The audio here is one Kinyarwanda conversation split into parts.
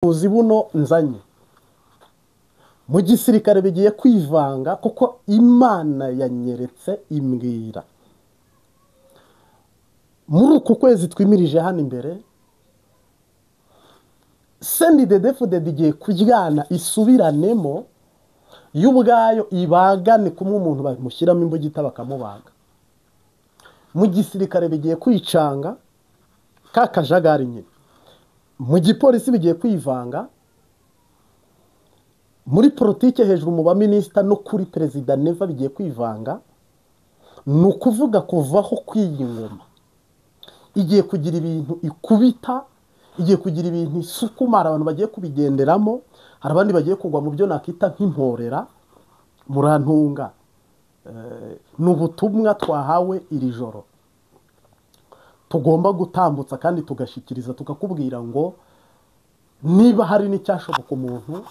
Ubuhanuzi buno nzanye mu gisirikare bigiye kwivanga, kuko Imana yanyeretse imbwira muri uku kwezi twimirije hano imbere, CNDD-FDD igiye kuryana isubiranemo y'ubwayo, ibagane kumwe umuntu bamushyiramo imbugita bakamubaga. Mu gisirikare bigiye kwicanga ka kajagari nyine, mu gipolisi bigiye kwivanga, muri politike hejuru mu baminisita no kuri perezida Neva bigiye kwivanga. Ni ukuvuga kuvaho kw'iyi ngoma igiye kugira ibintu ikubita, igiye kugira ibintu isukuma, abantu bagiye kubigenderamo, hari abandi bagiye kugwa mu byo nakita nk'imporera. Murantunga, ni ubutumwa twahawe iri joro tugomba gutambutsa kandi tugashyikiriza, tukakubwira ngo niba hari n'icyashoboka umuntu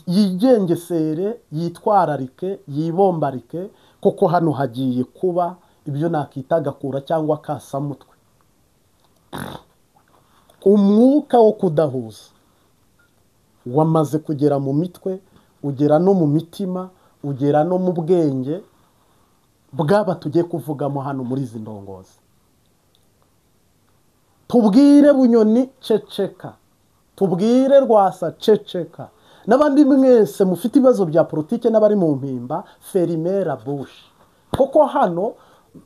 yigengesere, yitwararike, yibombarike, kuko hano hagiye kuba ibyo nakita agakura cyangwa kasamutwe. Umwuka wo kudahuza wamaze kugera mu mitwe, ugera no mu mitima, ugera no mu bwenge bw'aba tugiye kuvugamo hano muri izi ndongozi. Tubwire Bunyoni ceceka, tubwire Rwasa ceceka, n'abandi mwese mufite ibibazo bya politike n'abari mu mpimba, ferimera bush, kuko hano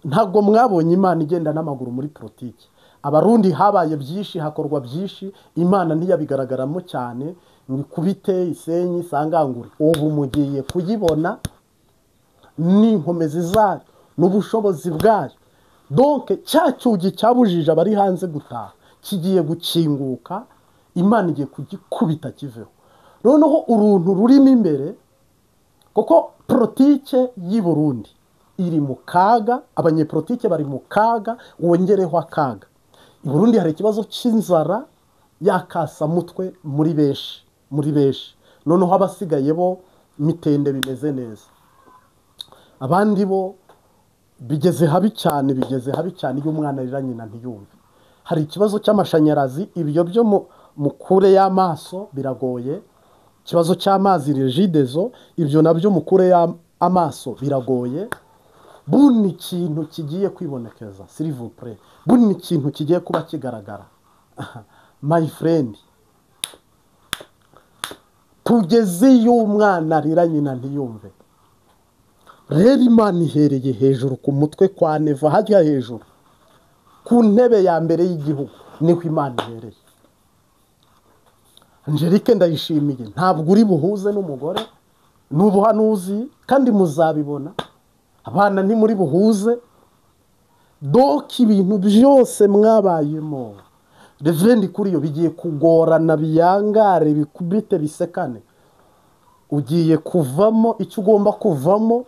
ntabwo mwabonye Imana igenda n'amaguru muri politike. Abarundi habaye byinshi, hakorwa byinshi, Imana ntiyabigaragaramo cyane ngo ikubite isenyi isangangure. Ubu mugiye kuyibona n'inkomezi zayo n'ubushobozi bwayo. Donc cya cyugi cyabujije abari hanze gutaha kigiye gukinguka, Imana igiye kugikubita kiveho. Noneho uruntu rurimo imbere, kuko politike y'i Burundi iri mu kaga, abanyepolitike bari mu kaga, wongereho akaga. I Burundi hari ikibazo cy'inzara y'akasamutwe muri benshi, muri benshi. Noneho abasigaye bo mitende bimeze neza, abandi bo bigeze habi cyane, bigeze habi cyane. Iyo umwana arira nyina ntiyumve. Hari ikibazo cy'amashanyarazi, ibyo byo mukure y'amaso biragoye. Ikibazo cy'amazi Regideso, ibyo nabyo mukure y'amaso biragoye. Buni ikintu kigiye kwibonekeza, s'il vous plaît, buni ikintu kigiye kuba kigaragara. My friend, tugeze iyo umwana arira nyina ntiyumve. Rero Imana ihereye hejuru ku mutwe kwa Neva, hajya hejuru ku ntebe ya mbere y'igihugu, niho Imana ihereye. Angelique ndayishimiye, ntabwo uri buhuze n'umugore, ni ubuhanuzi kandi muzabibona. Abana ntimuri buhuze. Donc ibintu byose mwabayemo Reverend kuri yo bigiye kugorana, biyangare, bikubite, bisekane. Ugiye kuvamo icyo ugomba kuvamo.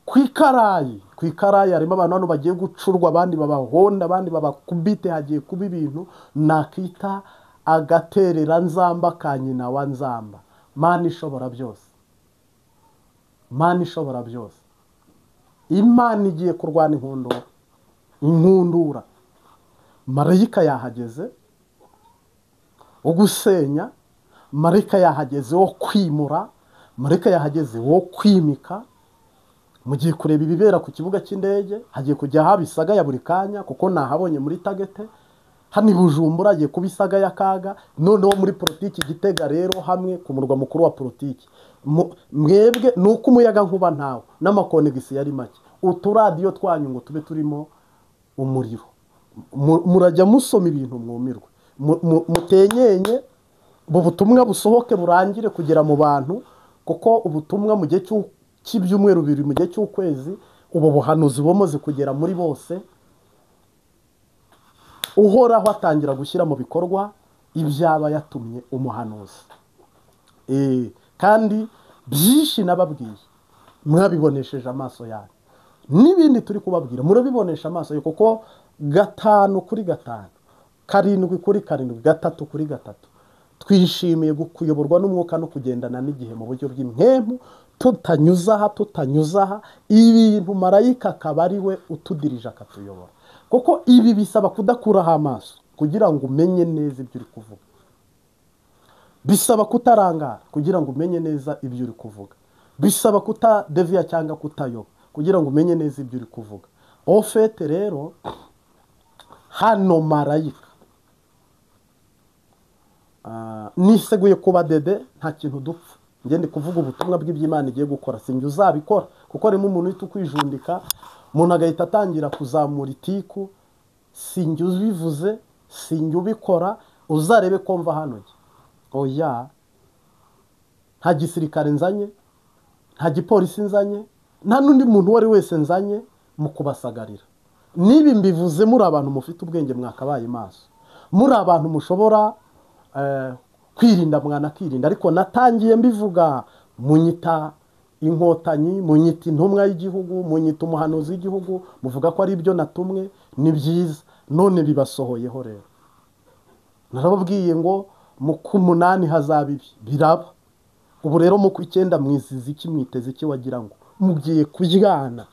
Ku ikarayi, ku ikarayi harimo abantu hano bagiye gucurwa, abandi babahonda, abandi babakubite. Hagiye kuba ibintu nakita agaterera nzamba ka nyina wa nzamba. Mana ishobora byose, Mana ishobora byose, Imana igiye kurwana inkundura, inkundura. Marayika yahageze wo gusenya, marayika yahageze wo kwimura, marayika yahageze wo kwimika. Mugiye kureba ibibera ku kibuga cy'indege, hagiye kujya haba isaga ya buri kanya, kuko nahabonye muri tagete. Hano i Bujumbura hagiye kuba isaga y'akaga. Noneho muri politiki Gitega rero, hamwe ku murwa mukuru wa politiki, mwebwe ni uko umuyaga nkuba ntawe n'amakonegisi yari make, uturadiyo twanyu ngo tube turimo umuriro. Murajya musoma ibintu mwumirwe, mutenyenye, ubu butumwa busohoke burangire kugera mu bantu, kuko ubutumwa mu gihe cy'ibyumweru bibiri, mu gihe cy'ukwezi, ubu buhanuzi bumaze kugera muri bose. Uhoraho atangira gushyira mu bikorwa ibyaba yatumye umuhanuzi. Kandi byinshi nababwiye mwabibonesheje amaso yanyu, n'ibindi turi kubabwira murabibonesha amaso yanyu, kuko 5 kuri 5, 7 kuri 7, 3 kuri 3, twishimiye kuyoborwa n'umwuka no kugendana n'igihe mu buryo bw'impemu, tutanyuza aha, tutanyuza aha. Ibintu marayika akaba ari we utudirije akatuyobora, kuko ibi bisaba kudakuraho amaso kugira ngo umenye neza ibyo uri kuvuga. Bisaba kutarangara kugira ngo umenye neza ibyo uri kuvuga, bisaba kutadeviya cyangwa kutayoba kugira ngo umenye neza ibyo uri kuvuga. Ofete rero hano marayika niseguye kuba dede, nta kintu dupfa. Ngende kuvuga ubutumwa bw'iby'Imana igiye gukora, sinjye uzabikora kuko harimo umuntu uhita ukwijundika, umuntu agahita atangira kuzamura itiku. Sinjye ubivuze, sinjye ubikora, uzarebe ko mva hano njye. Oya, nta gisirikare nzanye, nta gipolisi nzanye, nta n'undi muntu uwo ari wese nzanye mu kubasagarira. Niba mbivuze muri abantu mufite ubwenge mwakabaye maso, muri abantu mushobora kwirinda mwanakirinda. Ariko natangiye mbivuga, munyita inkotanyi, munyita intumwa y'igihugu, munyita umuhanuzi w'igihugu, muvuga ko ari ibyo natumwe. Ni byiza, none bibasohoyeho. Rero narababwiye ngo mu ku8 hazaba ibi, biraba. Ubu rero mu ku9 mwizize iki, mwiteze iki? Wagira ngo mugiye kuryana.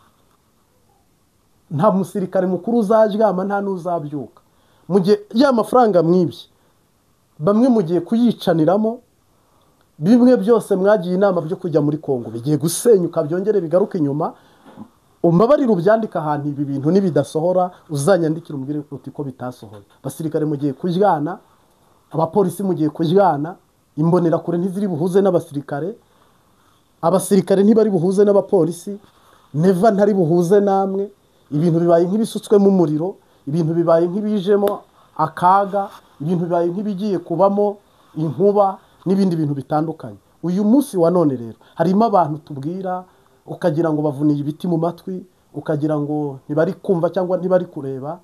Nta musirikare mukuru uzaryama, nta n'uzabyuka. Mu gihe ya mafaranga mwibye, bamwe mugiye kuyicaniramo. Bimwe byose mwagiye inama byo kujya muri Kongo bigiye gusenyuka, byongere bigaruke inyuma. Umbabarire ubyandika ahantu, ibi bintu nibidasohora uzanyandikira umbwire uti ko bitasohoye. Abasirikare mugiye kuryana, abapolisi mugiye kuryana, imbonerakure ntiziri buhuze n'abasirikare, abasirikare ntibari buhuze n'abapolisi, neva ntari buhuze namwe. Ibintu bibaye nk'ibisutswemo umuriro, ibintu bibaye nk'ibijemo akaga, ibintu bibaye nk'ibigiye kubamo inkuba n'ibindi bintu bitandukanye. Uyu munsi wa none rero harimo abantu tubwira ukagira ngo bavuniye ibiti mu matwi, ukagira ngo ntibari kumva cyangwa ntibari kureba.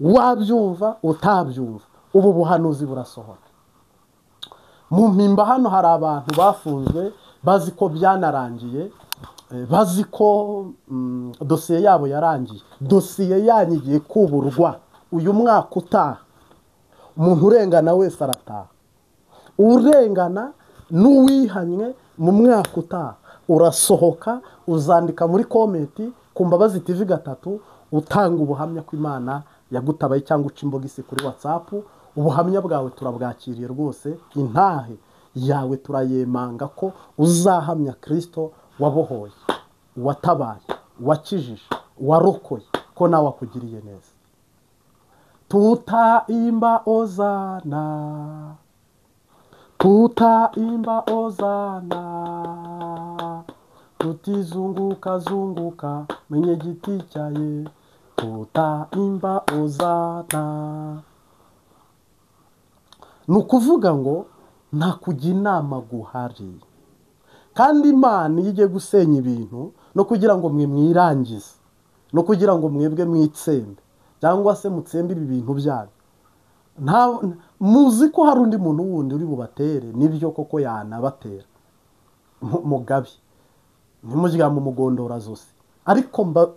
Wabyumva utabyumva, ubu buhanuzi burasohora. Mu mpimba hano hari abantu bafunzwe bazi ko byanarangiye, bazi ko dosiye yabo yarangiye. Dosiye yanyu igiye kuburwa uyu mwaka utaha. Umuntu urengana wese arataha, urengana n'uwihanywe mu mwaka utaha urasohoka. Uzandika muri komenti ku Mbabazi TV 3 utanga ubuhamya ko Imana yagutabaye, cyangwa uca imbogisi kuri WhatsApp. Ubuhamya bwawe turabwakiriye rwose, intahe yawe turayemanga ko uzahamya Kristo wabohoye, watabaye, wakijije, warokoye, ko nawe akugiriye neza. Tutaimba ozana, tutaimba ozana, tutizunguka zunguka mwenye giti cyaye, tutaimba ozana. Ni ukuvuga ngo nta kujya inama guhari. Kandi Imana iyo igiye gusenya ibintu, no kugira ngo mwe mwirangize, no kugira ngo mwebwe mwitsembe cyangwa se mutsembe ibi bintu byanyu, muzi ko hari undi muntu wundi uri bubatere. Nibyo koko yanabatera mugabi, ntimuryame umugondora zose. Ariko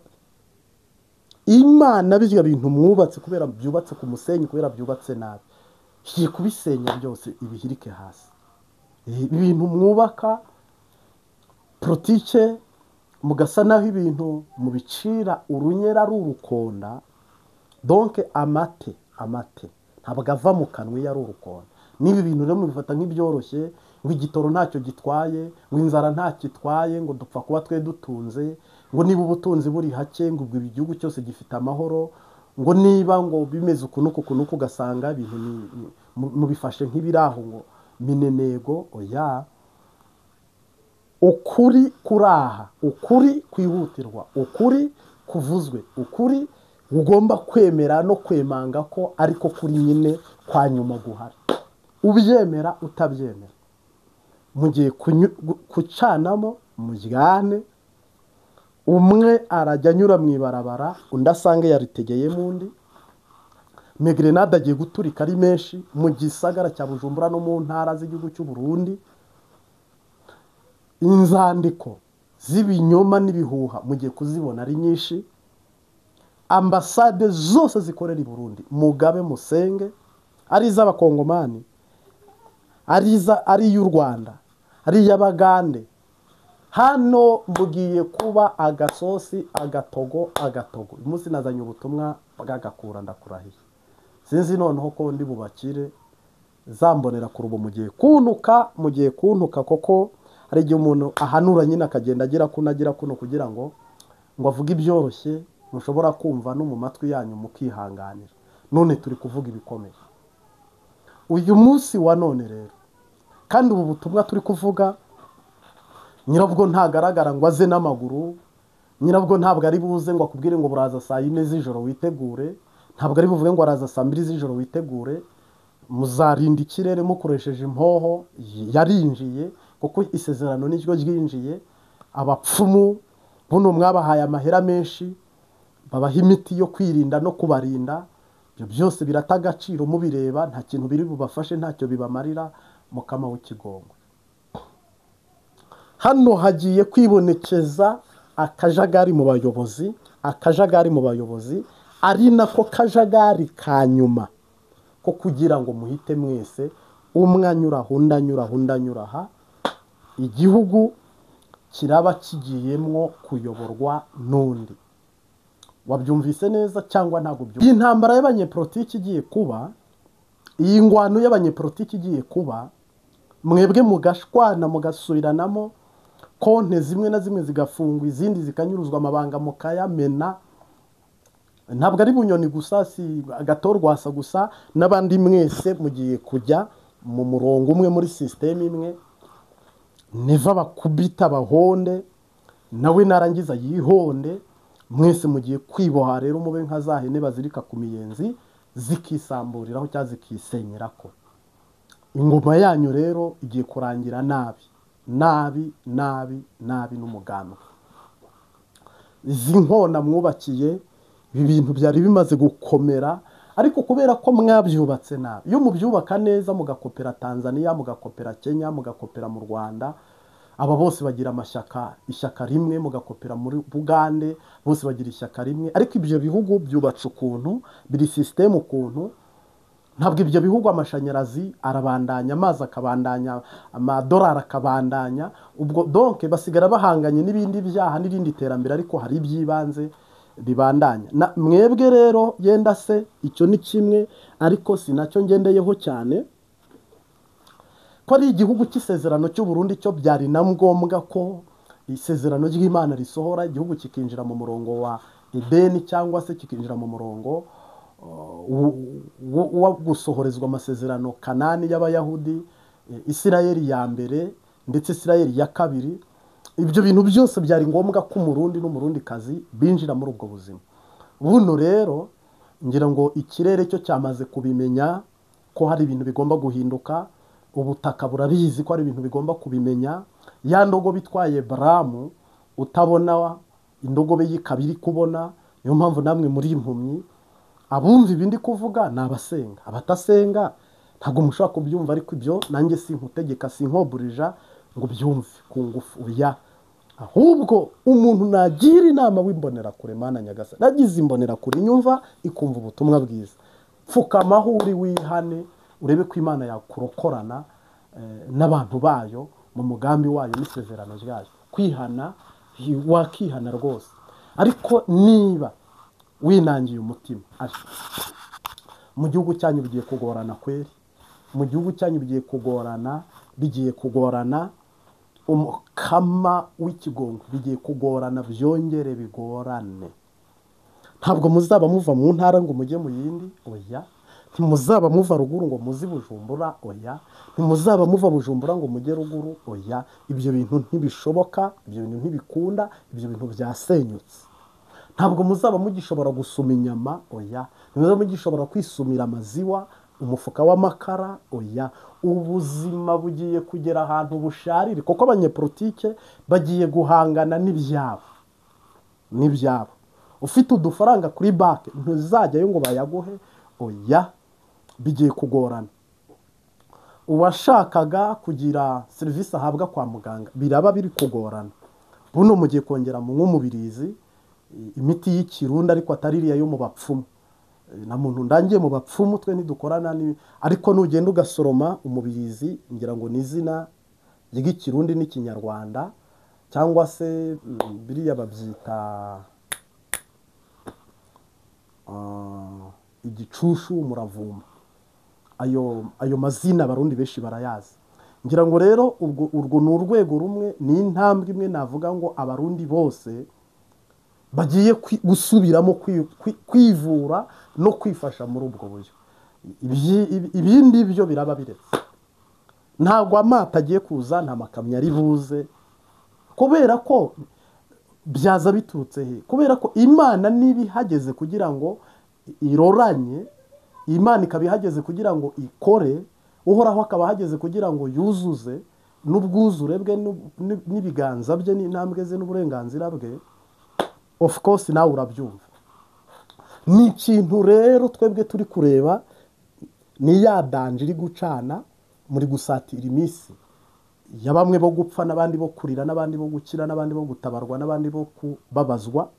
Imana birya bintu mwubatse, kubera byubatse ku musenyi, kubera byubatse nabi, igiye kubisenya byose ibihirike hasi. Ibintu mwubaka politike mugasa naho ibintu mubicira urunyera ari urukonda. Donc amate ntabwo ava mu kanwa iyo ari urukonda. Niba ibintu rero mubifata nk'ibyoroshye, ngo igitoro ntacyo gitwaye, ngo inzara ntacyo itwaye, ngo dupfa kuba twe dutunze, ngo niba ubutunzi buri hake, ngo ubwo igihugu cyose gifite amahoro, ngo niba ngo bimeze uku n'uku n'uku, ugasanga ibintu mubifashe nk'ibiraho ngo minenego. Oya, ukuri kuraha, ukuri kwihutirwa, ukuri kuvuzwe, ukuri ugomba kwemera no kwemanga ko ariko kuri nyine kwa nyuma guhari, ubyemera utabyemera. Mugiye kucanamo muryane, umwe arajya anyura mu ibarabara, undi asange yaritegeyemo undi. Megrenade agiye guturika ari menshi mu gisagara cya Bujumbura no mu ntara z'igihugu cy'u Burundi. Inzandiko z'ibinyoma n'ibihuha mugiye kuzibona ari nyinshi. Ambasade zose zikorera i Burundi mugabe musenge, ari iz'abakongomani, ari iy'u Rwanda, ari iy'Abagande. Hano mugiye kuba agasosi, agatogo, agatogo. Uyu munsi nazanye ubutumwa bw'agakura, ndakurahiye. Sinzi noneho ko ndi bubakire. Zambonera kurubo mugiye kuntuka koko hari igihe umuntu ahanura nyine akagenda agira kuno agira kuno kugira ngo avuge ibyoroshye mushobora kumva no mu matwi yanyu mukihanganira. None turi kuvuga ibikomeye uyu munsi wa none rero. Kandi ubu butumwa turi kuvuga nyirabwo ntagaragara ngo aze n'amaguru, nyirabwo ntabwo ari buze ngo akubwire ngo buraza saa 4 z'ijoro witegure, ntabwo ari buvuge ngo araza saa 2 z'ijoro witegure. Muzarinda ikirere mukoresheje impoho yarinjiye, kuko isezerano niryo ryinjiye. Abapfumu buno mwabahaye amahera menshi, babaha imiti yo kwirinda no kubarinda, ibyo byose birata agaciro mubireba, nta kintu biri bubafashe, ntacyo bibamarira. Mukama w'ikigongwe, hano hagiye kwibonekeza akajagari mu bayobozi, akajagari mu bayobozi ari nako kajagari ka nyuma ko kugira ngo muhite mwese umwe anyura undi anyura undi anyura aha, igihugu kiraba kigiyemwo kuyoborwa n'undi. Wabyumvise neza cyangwa ntabwo byumvise? Iyi ntambara y'abanyepolitiki igiye kuba, iyi ngwano y'abanyepolitiki igiye kuba, mwebwe mugashwana mugasubiranamo, konte zimwe na zimwe zigafungwa, izindi zikanyuruzwa, amabanga mukayamena. Ntabwo ari Bunyoni gusa, si Agatorwasa gusa, n'abandi mwese mugiye kujya mu murongo umwe, muri system imwe. Neva bakubita bahonde, nawe narangiza yihonde, mwese mugiye kwiboha rero mube nka za hene bazirika ku miyenzi zikisamburiraho cyangwa zikisenyerako. Ingoma yanyu rero igiye kurangira nabi nabi nabi nabi n'umugambi. Izi nkona mwubakiye, ibi bintu byari bimaze gukomera, ariko kubera ko mwabyubatse nabi. Iyo mubyubaka neza mugakopera Tanzania, mugakopera Kenya, mugakopera mu Rwanda, aba bose bagira amashyaka, ishyaka rimwe, mugakopera muri Bugande, bose bagira ishyaka rimwe. Ariko ibyo bihugu byubatse ukuntu, biri system ukuntu, ntabwo ibyo bihugu amashanyarazi arabandanya, amazi akabandanya, amadolari akabandanya, ubwo donc basigara bahanganye n'ibindi byaha n'irindi terambere, ariko hari ibyibanze bibandanya. Na mwebwe rero yenda se icyo ni kimwe, ariko sinacyo ngendeyeho cyane ko ari igihugu cy'isezerano cy'u Burundi, cyo byari na ngombwa ko isezerano ry'Imana risohora, igihugu kikinjira mu murongo wa Edeni cyangwa se kikinjira mu murongo wa gusohorezwa amasezerano Kanani y'Abayahudi, Isirayeli ya mbere ndetse Isirayeli ya kabiri. Ibyo bintu byose byari ngombwa ko Umurundi n'Umurundikazi binjira muri ubwo buzima. Buno rero ngira ngo ikirere cyo cyamaze kubimenya ko hari ibintu bigomba guhinduka, ubutaka burabizi ko hari ibintu bigomba kubimenya. Ya ndogobe itwaye Baramu utabona, indogobe y'ikabiri kubona. Niyo mpamvu namwe muri impumyi, abumva ibindi kuvuga nabasenga, abatasenga ntabwo mushobora kubyumva. Ariko ibyo nanjye sinkutegeka, sinkoburija ngo byumve ku ngufu, oya. Ahubwo umuntu nagira inama w'imbonera kure, Mana Nyagasani, nagize imbonera kure inyumva ikumva ubutumwa bwiza, pfukama aho uri wihane, urebe ko Imana yakurokorana n'abantu bayo mu mugambi wayo n'isezerano ryayo. Kwihana wakihana rwose, ariko niba winangiye umutima, mu gihugu cyanyu bigiye kugorana kweri, mu gihugu cyanyu bigiye kugorana, bigiye kugorana. Umukama w'ikigongo bigiye kugorana, byongere bigorane. Ntabwo muzaba muva mu ntara ngo mujye mu yindi, oya. Ntimuzaba muva ruguru ngo muzi Bujumbura, oya. Ntimuzaba muva Bujumbura ngo mujye ruguru, oya. Ibyo bintu ntibishoboka, ibyo bintu ntibikunda, ibyo bintu byasenyutse. Ntabwo muzaba mugishobora gusuma inyama, oya. Ntimuzaba mugishobora kwisumira amaziwa, umufuka w'amakara, oya. Ubuzima bugiye kugera ahantu busharire, kuko abanyepolitike bagiye guhangana n'ibyabo, n'ibyabo. Ufite udufaranga kuri banki ntuzajyayo ngo bayaguhe, oya, bigiye kugorana. Uwashakaga kugira serivisi ahabwa kwa muganga biraba biri kugorana. Buno mugiye kongera mu nk'umubirizi imiti y'ikirundi, ariko atari iriya yo mu bapfumu. Na muntu ndangiye mu bapfumu twe ntidukorana, ariko nugenda ugasoroma umubirizi, ngira ngo ni izina ry'ikirundi n'ikinyarwanda, cyangwa se biriya babyita igicushu, umuravumba. Ayo mazina Abarundi benshi barayazi. Ngira ngo rero ubwo urwo ni urwego rumwe, ni intambwe imwe navuga ngo Abarundi bose bagiye gusubiramo kwivura no kwifasha muri ubwo buryo. Ibindi byo biraba biretse. Ntabwo amata agiye kuza, nta makamyo ari buze, kubera ko byaza biturutse he? Kubera ko Imana niba ihageze kugira ngo iroranye, Imana ikaba ihageze kugira ngo ikore, Uhoraho akaba ahageze kugira ngo yuzuze n'ubwuzure bwe n'ibiganza bye n'intambwe ze n'uburenganzira bwe. Of course nawe urabyumva. Ni ikintu rero twebwe turi kureba, ni ya danger iri gucana muri gusatira iminsi ya bamwe bo gupfa n'abandi bo kurira n'abandi bo gukira n'abandi bo gutabarwa n'abandi bo kubabazwa.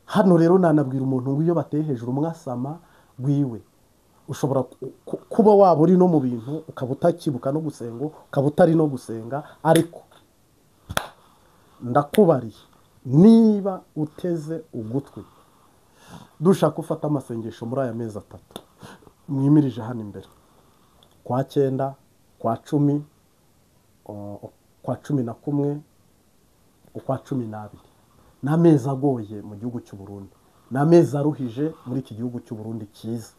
Hano rero nanabwira umuntu ngo iyo bateye hejuru mwasama gwiwe, ushobora kuba waba uri no mu bintu ukaba utakibuka no gusenga, ukaba utari no gusenga, ariko ndakubariye niba uteze ugutwi dushaka ufata amasengesho muri aya mezi atatu mwimirije hano imbere, kwa 9, kwa 10, kwa 11, ukwa 12, ni amezi agoye mu gihugu cy'u Burundi, ni amezi aruhije muri iki gihugu cy'u Burundi cyiza.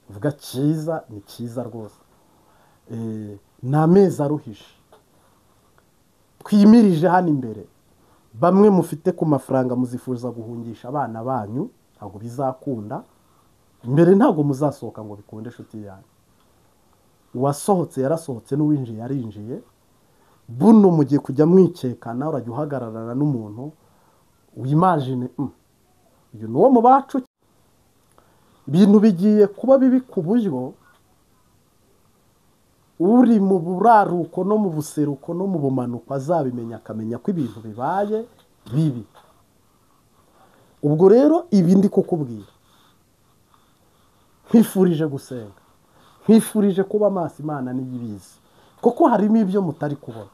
Vuga cyiza, ni cyiza rwose. Ni amezi aruhije twimirije hano imbere. Bamwe mufite ku mafaranga muzifuza guhungisha abana banyu, ntabwo bizakunda. Mbere ntabwo muzasohoka ngo bikunde inshuti yanyu. Uwasohotse yarasohotse, n'uwinjiye yarinjiye. Buno mugiye kujya mwikekana, urajya uhagararana n'umuntu wimagine uyu ni uwo mu bacu. Ibintu bigiye kuba bibi ku buryo uri mu buraruko no mu buseruko no mu bumanuko azabimenya, akamenya ko ibintu bibaye bibi. Ubwo rero ibi ndi kukubwira, nkwifurije gusenga, nkwifurije kuba amaso Imana niyibizi, kuko harimo ibyo mutari kubona,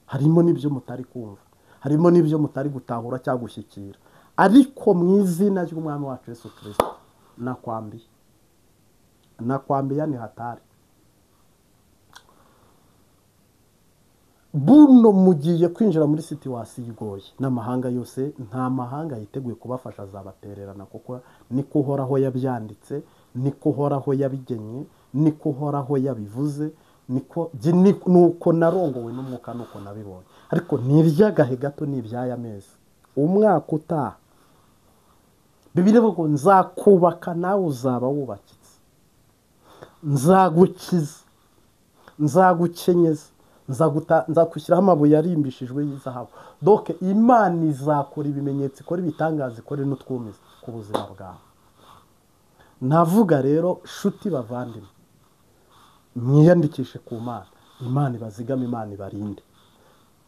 harimo n'ibyo mutari kumva, harimo n'ibyo mutari gutahura cyangwa gushyikira, ariko mu izina ry'Umwami wacu Yesu Kristo nakwambiye, nakwambiye ni hatari. Buno mugiye kwinjira muri situation igoye n'amahanga yose, nta mahanga yiteguye kubafasha, azabatererana, kuko niko Uhoraho yabyanditse, niko Uhoraho yabigenye, niko Uhoraho yabivuze, niko nuko narongowe n'umwuka, nuko nabibonye. Ariko ni iby'agahe gato, ni iby'aya mezi, umwaka utaha Bibiliya ivuga ngo nzakubaka nawe uzaba wubakitse, nzagukiza, nzagukenyeza, nzagushyiraho amabuye arimbishijwe y'izahabu. Donc Imana izakora ibimenyetso, ikora ibitangaza, ikore n'utwumiza ku buzima bwawe. Navuga rero shuti bavandimwe, mwiyandikishe ku Mana, Imana ibazigame, Imana ibarinde,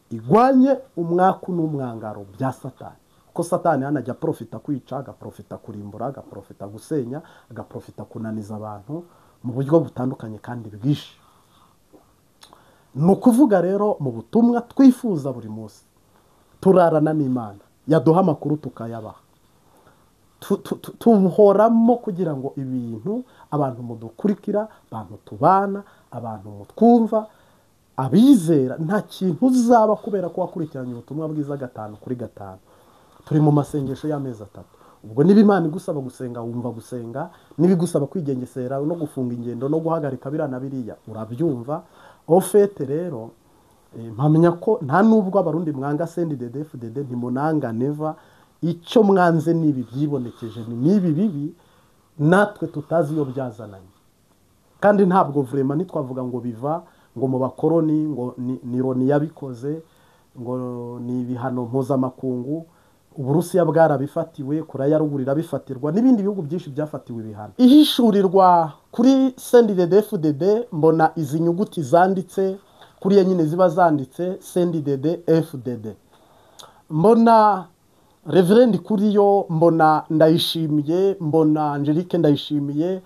igwanye umwaku n'umwangaro bya Satani. Kuko Satani hano ajya profita kwica, agaprofita kurimbura, agaprofita gusenya, agaprofita kunaniza abantu mu buryo butandukanye kandi bwinshi. Ni ukuvuga rero mu butumwa twifuza buri munsi turarana n'Imana, yaduha amakuru tukayabaha, tuhoramo kugira ngo ibintu abantu mudukurikira, abantu tubana, abantu mutwumva, abizera, nta kintu uzaba kubera ko wakurikiranye ubutumwa bwiza 5 kuri 5. Turi mu masengesho y'amezi atatu. Ubwo niba Imana igusaba gusenga wumva gusenga, niba igusaba kwigengesera no gufunga ingendo no guhagarika biriya na biriya urabyumva. Ofete rero mpamenya ko nta nubwo Abarundi mwanga CNDD-FDD, ntimunanga neva, icyo mwanze nibi byibonekeje ni nibi bibi natwe tutazi iyo byazananye. Kandi ntabwo vraiment nitwavuga ngo biva ngo mu bakoroni, ngo ni Loni yabikoze, ngo ni ibihano mpuzamakungu, Uburusiya bwarabifatiwe, Korea ya ruguru irabifatirwa, n'ibindi bihugu byinshi byafatiwe ibihano. Ihishurirwa kuri CNDD-FDD, mbona izi nyuguti zanditse kuriya nyine ziba zanditse CNDD-FDD. Mbona Reverend Kuriyo, mbona Ndayishimiye, mbona Angelique Ndayishimiye,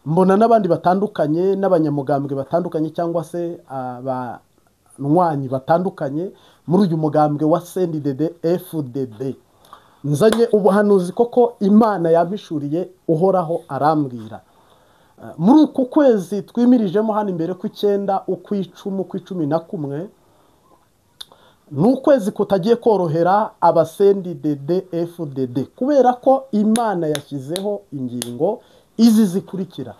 mbona n'abandi batandukanye, n'abanyamugambwe batandukanye cyangwa se abanywanyi batandukanye muri uyu mugambwe wa CNDD-FDD. Nzanye ubuhanuzi koko Imana yampishuriye, Uhoraho arambwira. Muri uku kwezi twimirijemo hano imbere ku 9, ukw'icumi, ukw'icumi na kumwe, ni ukwezi kutagiye korohera abasendi DD FDD, kubera ko Imana yashyizeho ingingo izi zikurikira.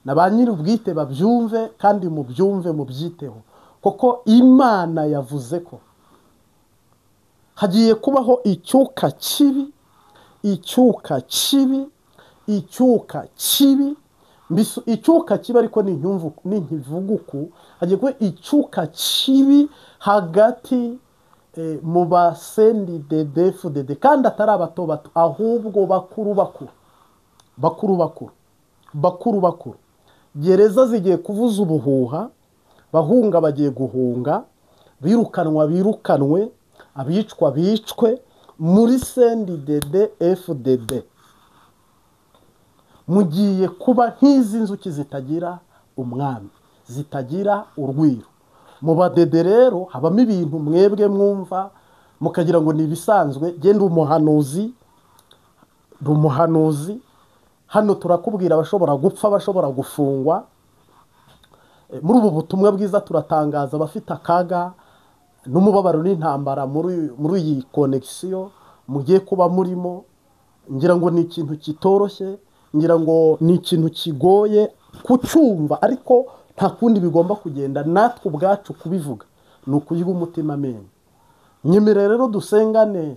Na ba nyir'ubwite babyumve kandi mubyumve mubyiteho, kuko Imana yavuze ko hagiye kubaho icyuka kibi, icyuka kibi, icyuka kibi. Icyuka kibi ariko ni nkivuguku, hagiye kuba icyuka kibi hagati mu basendi DD FDD, kandi atari abato bato, ahubwo bakuru bakuru, bakuru bakuru, bakuru bakuru. Gereza zigiye kuvuza ubuhuha, bahunga bagiye guhunga, birukanwa birukanwe, abicwa bicwe muri sendi DD FDD. Mugiye kuba nk'izi nzuki zitagira umwami, zitagira urwiro. Mu badede rero habamo ibintu mwebwe mwumva mukagira ngo ni ibisanzwe. Genda umuhanuzi, umuhanuzi hano turakubwira abashobora gupfa, abashobora gufungwa. Muri ubu butumwa bwiza turatangaza abafite akaga n'umubabaro n'intambara muri iyi connection mugiye kuba murimo. Ngira ngo ni ikintu kitoroshye, ngira ngo ni ikintu kigoye kucyumva, ariko nta kundi bigomba kugenda. Natwe ubwacu kubivuga ni ukuyiga umutima amenyo. Nyemere rero dusengane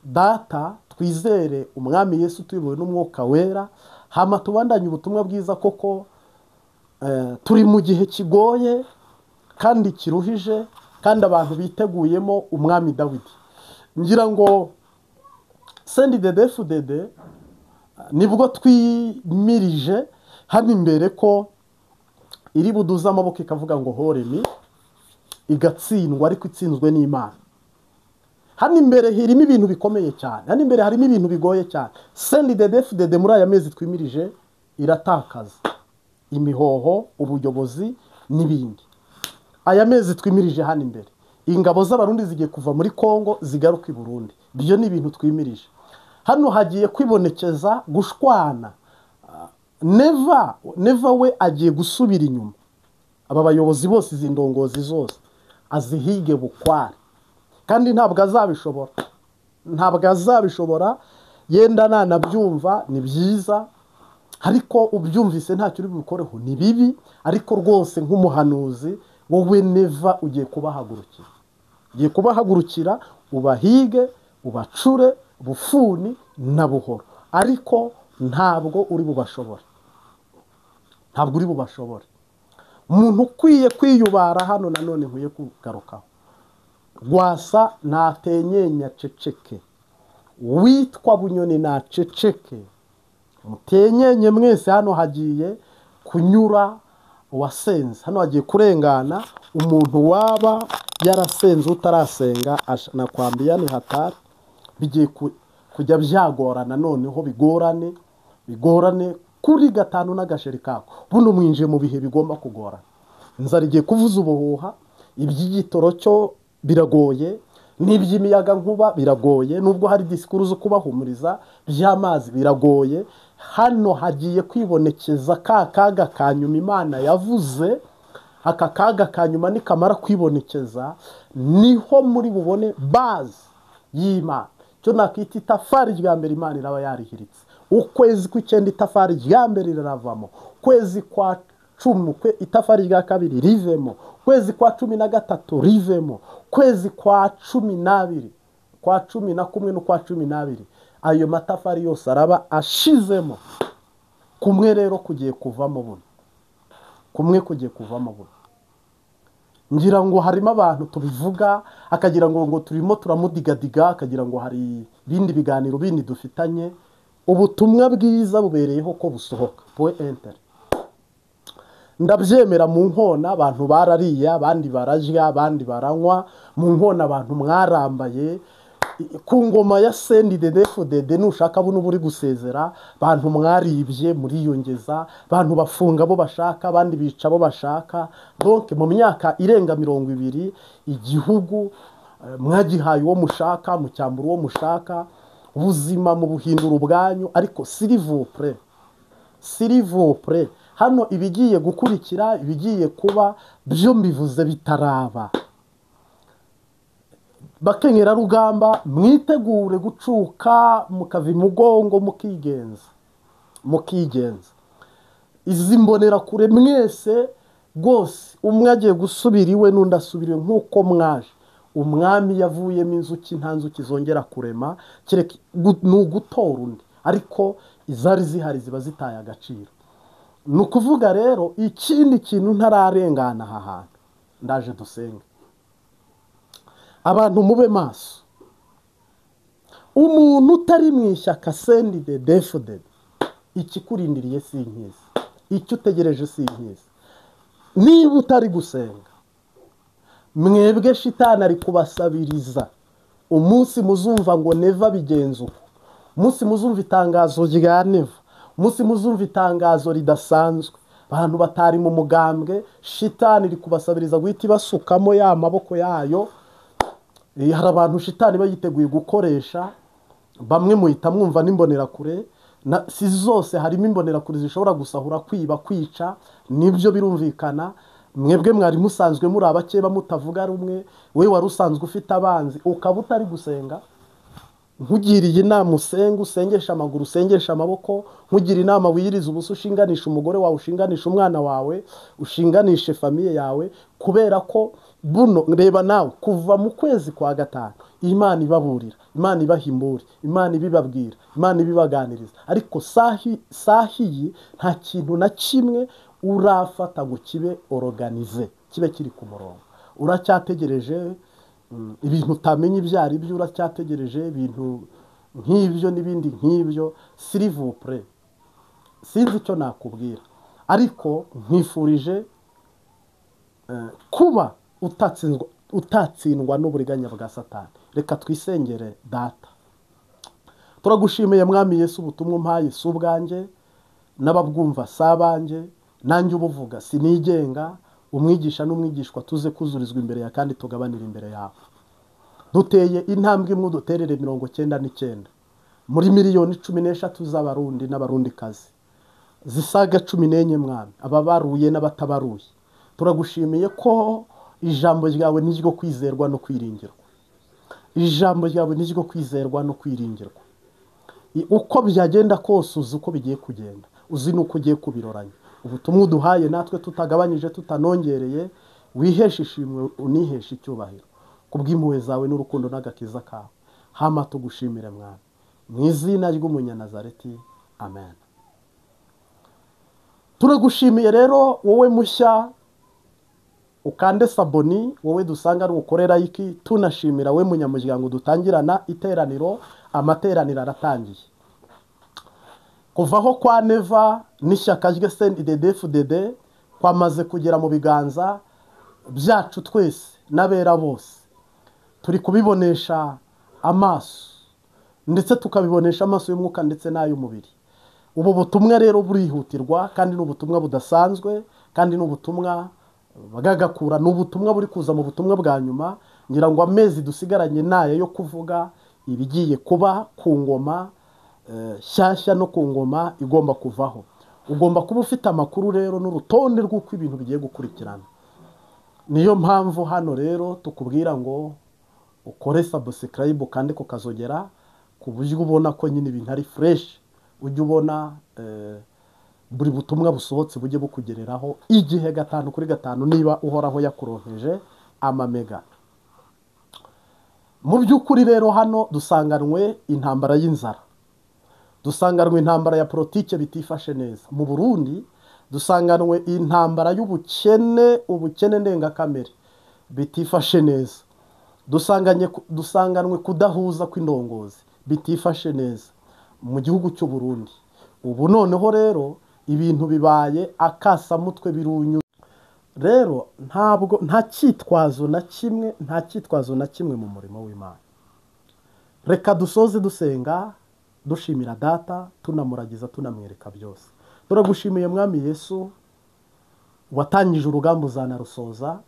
Data, twizere Umwami Yesu tuyobowe n'Umwuka Wera, hama tubandanye ubutumwa bwiza, koko turi mu gihe kigoye kandi kiruhije, kandi abantu biteguyemo Umwami Dawidi. Ngira ngo sendi DD FDD nibwo twimirije hano imbere ko iri buduza amaboko ikavuga ngo horemi, igatsindwa, ariko itsinzwe n'Imana. Hano imbere harimo ibintu bikomeye cyane, hano imbere harimo ibintu bigoye cyane. Sendi DD FDD muri aya mezi twimirije iratakaza imihoho, ubuyobozi n'ibindi. Aya mezi twimirije hano imbere, ingabo z'Abarundi zigiye kuva muri Kongo zigaruka i Burundi. Ibyo ni ibintu twimirije. Hano hagiye kwibonekeza gushwana. Neva we agiye gusubira inyuma. Aba bayobozi bose, izi ndongozi zose azihige bukware, kandi ntabwo azabishobora, ntabwo azabishobora. Yenda nanabyumva ni byiza, ariko ubyumvise ntacyo uri bubikoreho, ni bibi. Ariko rwose nk'umuhanuzi wowe Neva ugiye kubahagurukira, ugiye kubahagurukira, ubahige, ubacure bufuni na buhoro, ariko ntabwo uri bubashobore, ntabwo uri bubashobore. Umuntu ukwiye kwiyubara hano nanone nkwiye kugarukaho, Rwasa natenyenya ceceke, witwa Bunyoni naceceke, mutenyenye mwese. Hano hagiye kunyura uwasenze, hano hagiye kurengana umuntu waba yarasenze utarasenga, nakwambia ni hatari. Bigiye kujya byagorana, noneho bigorane, bigorane kuri gatanu n'agasheri kako. Buno mwinjiye mu bihe bigomba kugorana. Inzara igiye kuvuza ubuhuha, iby'igitoro cyo biragoye, n'iby'imiyaga nkuba biragoye, nubwo hari disikuru zo kubahumuriza, by'amazi biragoye. Hano hagiye kwibonekeza ka kaga ka nyuma Imana yavuze. Aka kaga ka nyuma nikamara kwibonekeza, niho muri bubone base y'Imana. Cyo nakita itafari rya mbere Imana iraba yarihiritse. Ukwezi kw'icyenda itafari rya mbere riravamo, kwezi kwa 10 itafari rya kabiri rivemo, kwezi kwa 13 rivemo, kwezi kwa 12, kwa 11 no kwa 12, ayo matafari yose araba ashizemo. Kumwe rero kugiye kuvamo buno, kumwe kugiye kuvamo buno. Ngira ngo harimo abantu tubivuga akagira ngo turimo turamudigadiga, akagira ngo hari bindi biganiro bindi dufitanye. Ubutumwa bwiza bubereyeho ko busohoka point enter. Ndabyemera mu nkona abantu barariya, abandi bararya, abandi baranywa. Mu nkona abantu mwarambaye ku ngoma ya sendi DD FDD. Nushaka buno buri gusezera, bantu mwaribye muriyongeza, bantu bafunga bo bashaka, abandi bica bo bashaka. Donc mu myaka irenga 20 igihugu mwagihaye uwo mushaka, mucyambura uwo mushaka, ubuzima mu buhindura ubwanyu. Ariko s'il vous plaît, s'il vous plaît, Hano ibigiye gukurikira, ibigiye kuba byo mbivuze bitaraba. Bakenyerarugamba, mwitegure gucuka mukava imugongo mukigenza. Izi mbonerakure mwese rwose, umwe agiye gusubira iwe n'undi asubira iwe nk'uko mwaje. Umwami yavuyemo inzuki, nta nzuki zongera kurema, kereka ni ugutora undi, ariko izari zihari ziba zitaye agaciro. Ni ukuvuga rero ikindi kintu ntararengana aha hantu, ndaje dusenge. Abantu mube maso. Umuntu utari mu ishyaka CNDD-FDD, ikikurindiriye si inkizi, icyo utegereje si inkizi. Niba utari gusenga, mwebwe shitani ari kubasabiriza. Umunsi muzumva ngo Neva bigenza uko, umunsi muzumva itangazo rya Neva, umunsi muzumva itangazo ridasanzwe, abantu batari mu mugambwe, shitani iri kubasabiriza guhita ibasukamo ya maboko yayo. Hari abantu shitani bayiteguye gukoresha, bamwe muhita mwumva n'imbonerakure, si zose harimo imbonerakure zishobora gusahura, kwiba, kwica, nibyo birumvikana. Mwebwe mwari musanzwe muri abakeba mutavuga rumwe, we wari usanzwe ufite abanzi, ukaba utari gusenga. Nkugiriye inama usenge, usengesha amaguru, usengesha amaboko. Nkugira inama wiyirize ubusa, ushinganisha umugore wawe, ushinganisha umwana wawe, ushinganishe famiye yawe, kubera ko buno reba nawe kuva mu kwezi kwa gatanu Imana ibaburira, Imana ibahimbura, Imana ibibabwira, Imana ibibaganiriza, ariko sahi nta kintu na kimwe urafata ngo kibe organize, kibe kiri ku murongo. Uracyategereje ibintu utamenya ibyo ari byo, uracyategereje ibintu nk'ibyo n'ibindi nk'ibyo. S'il vous plaît, sinzi icyo nakubwira, ariko nkwifurije kuba utatsindwa n'uburiganya bwa Satani. Reka twisengere. Data, turagushimiye Mwami Yesu, ubutumwa umpaye si ubwanjye, n'ababwumva si abanjye, nanjye ubuvuga sinigenga. Umwigisha n'umwigishwa tuze kuzurizwa imbere ya kandi tugabanira imbere yawe. Duteye intambwe imwe, duterere 99 muri 13 miliyoni z'abarundi n'abarundikazi zisaga 14, Mwami, ababaruye n'abatabaruye. Turagushimiye ko ijambo ryawe ni ryo kwizerwa no kwiringirwa. Ijambo ryawe ni ryo kwizerwa no kwiringirwa. Uko byagenda kose uzi uko bigiye kugenda, uzi n'uko ugiye kubiroranya. Ubutumwa uduhaye natwe tutagabanyije tutanongereye, wiheshe ishimwe uniheshe icyubahiro kubw'impuhwe zawe n'urukundo n'agakiza kawe. Hama tugushimire Mwami, mu izina ry'Umunyanazareti, amen. Turagushimiye rero wowe mushya ukande s'abonner, wowe dusanga ari ukorera iki. Tunashimira we munyamuryango dutangirana iteraniro. Amateraniro aratangiye. Kuvaho kwa Neva n'ishyaka rye CNDD-FDD kwamaze kugera mu biganza byacu twese n'abera bose. Turi kubibonesha amaso, ndetse tukabibonesha amaso y'umwuka ndetse n'ay'umubiri. Ubu butumwa rero burihutirwa, kandi ni ubutumwa budasanzwe, kandi ni ubutumwa bw'agakura, ni ubutumwa buri kuza mu butumwa bwa nyuma. Ngira ngo amezi dusigaranye nayo yo kuvuga ibigiye kuba ku ngoma shyashya no ku ngoma igomba kuvaho. Ugomba kuba ufite amakuru rero n'urutonde rw'uko ibintu bigiye gukurikirana. Niyo mpamvu hano rero tukubwira ngo ukore subscribe kandi kukazogera, ku buryo ubona ko nyine ibintu ari fresh, ujye ubona buri butumwa busohotse bujye bukugereraho igihe 5 kuri 5, niba Uhoraho yakuronkeje amamega. Mu by'ukuri rero hano dusanganwe intambara y'inzara, dusanganwe intambara ya politike bitifashe neza mu Burundi, dusanganwe intambara y'ubukene, ubukene ndengakamere bitifashe neza, dusanganwe kudahuza kw'indongozi bitifashe neza mu gihugu cy'u Burundi. Ubu noneho rero ibintu bibaye akasamutwe, birunyu rero. Ntabwo nta cyitwazo na kimwe, nta cyitwazo na kimwe mu murimo w'Imana. Reka dusoze dusenga, dushimira Data, tunamuragiza, tunamwereka byose. Turagushimiye Mwami Yesu, watangije urugamba uzanarusoza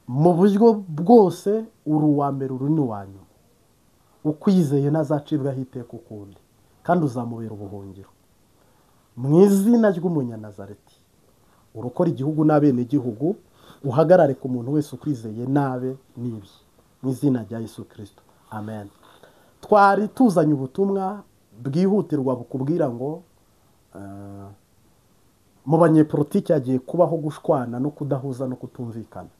mu buryo bwose. Uri uwa mbere, uri n'uwa nyuma. Ukwizeye ntazacibwaho iteka ukundi, kandi uzamubera ubuhungiro. Mu izina ry'Umunyanazareti, urokora igihugu n'abenegihugu, uhagarare ku muntu wese ukwizeye nabe n'ibye, mu izina rya Yesu Kristo, amen. Twari tuzanye ubutumwa bwihutirwa bukubwira ngo mu banyepolitiki hagiye kubaho gushwana no kudahuza no kutumvikana,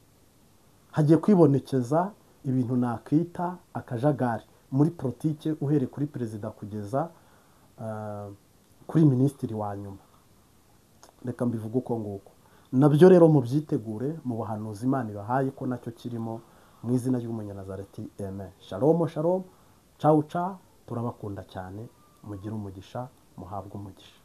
hagiye kwibonekeza ibintu nakwita akajagari muri politiki, uhereye kuri perezida kugeza kuri minisitiri wa nyuma. Reka mbivuge uko nguko. Nabyo rero mubyitegure mu buhanuzi Imana ibahaye ko nacyo kirimo, mu izina ry'Umunyanazareti, amen. Shalom shalom, ciao ciao, turabakunda cyane, mugire umugisha, muhabwe umugisha.